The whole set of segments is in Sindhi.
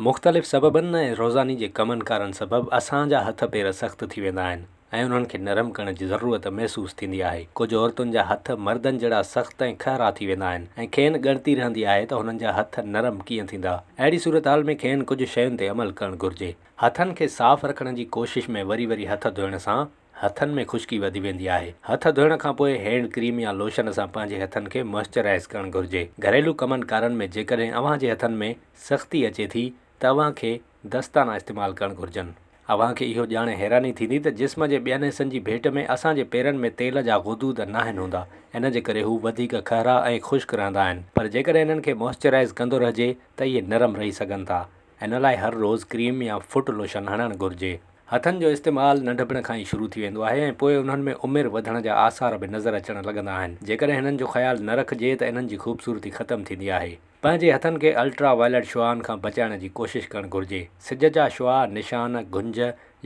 مختلف سببن ۽ روزاني جي ڪمن ڪارن سبب اسان جا هٿ پير سخت ٿي ويندا آهن ۽ انهن کي نرم ڪرڻ جي ضرورت محسوس ٿيندي آهي. ڪجهه عورتن جا هٿ مردن جهڙا سخت ۽ کهرا ٿي ويندا آهن ۽ کين ڳڻتي رهندي آهي ته هنن جا هٿ نرم ڪيئن ٿيندا. اهڙي صورتحال ۾ کين ڪجهه شين تي عمل ڪرڻ گهرجي. هٿن کي صاف رکڻ جي ڪوشش ۾ وري وري هٿ ڌوئڻ سان هٿن ۾ خشڪي وڌي ويندي آهي. هٿ ڌوئڻ کان پوء هينڊ ڪريم يا لوشن سان پنهنجي هٿن کي موئسچرائيز ڪرڻ گهرجي. گهريلو ڪمن ڪارن ۾ جيڪڏهن اوهان جي هٿن ۾ سختي اچي ٿي ته اوهان کي دستانا استعمال ڪرڻ گهرجن. اوهان کي اهو ڄاڻي حيراني ٿيندي ته جسم جي ٻين حصن جي ڀيٽ ۾ اسان جي پيرن ۾ تيل جا غدود ناهن هوندا ان جي ڪري هو وڌيڪ کهرا ۽ خشڪ رهندا آهن پر جيڪڏهن انهن کي موئسچرائيز ڪندو رهجي ته اهي نرم رهي سگهن ٿا. ان لاء هر روز ڪريم يا فٽ لوشن هڻڻ گهرجي. هٿن جو استعمال ننڍپڻ کان ئي شروع ٿي ويندو آهي ۽ پوء انهن ۾ عمر وڌڻ جا آثار به نظر اچڻ لڳندا آهن. جيڪڏهن هنن جو خيال نه رکجي ته انهن جي خوبصورتي ختم ٿيندي آهي. پنهنجي هٿن کي الٽرا وائلٽ شعاعن کان بچائڻ جي ڪوشش ڪرڻ گهرجي. سج جا شعاع نشان، گهنج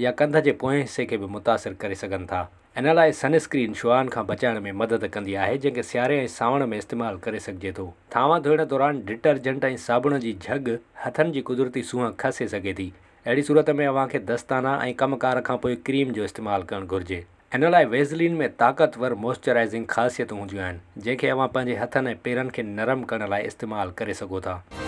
يا ڪنڌ جي پوئين حصي کي به متاثر ڪري سگهن ٿا. ان لاء سن اسڪرين شعاعن کان بچائڻ ۾ مدد ڪندي آهي جنهن کي سياري ۽ سانوڻ ۾ استعمال ڪري سگهجي ٿو. ٿانوا ڌوئڻ دوران ڊٽرجنٽ ۽ صابڻ جي جهڳ هٿن جي قدرتي سونهن کسي سگهي ٿي. اهڙي صورت ۾ اوهان کي دستانا ۽ ڪم ڪار کان پوء ڪريم جو استعمال ڪرڻ گهرجي. ان لاء ويزلين ۾ طاقتور موئسچرائزنگ خاصيتون هونديون آهن جنهن کي اوهان پنهنجي هٿن ۽ پيرن کي نرم ڪرڻ لاء استعمال ڪري سگهو ٿا.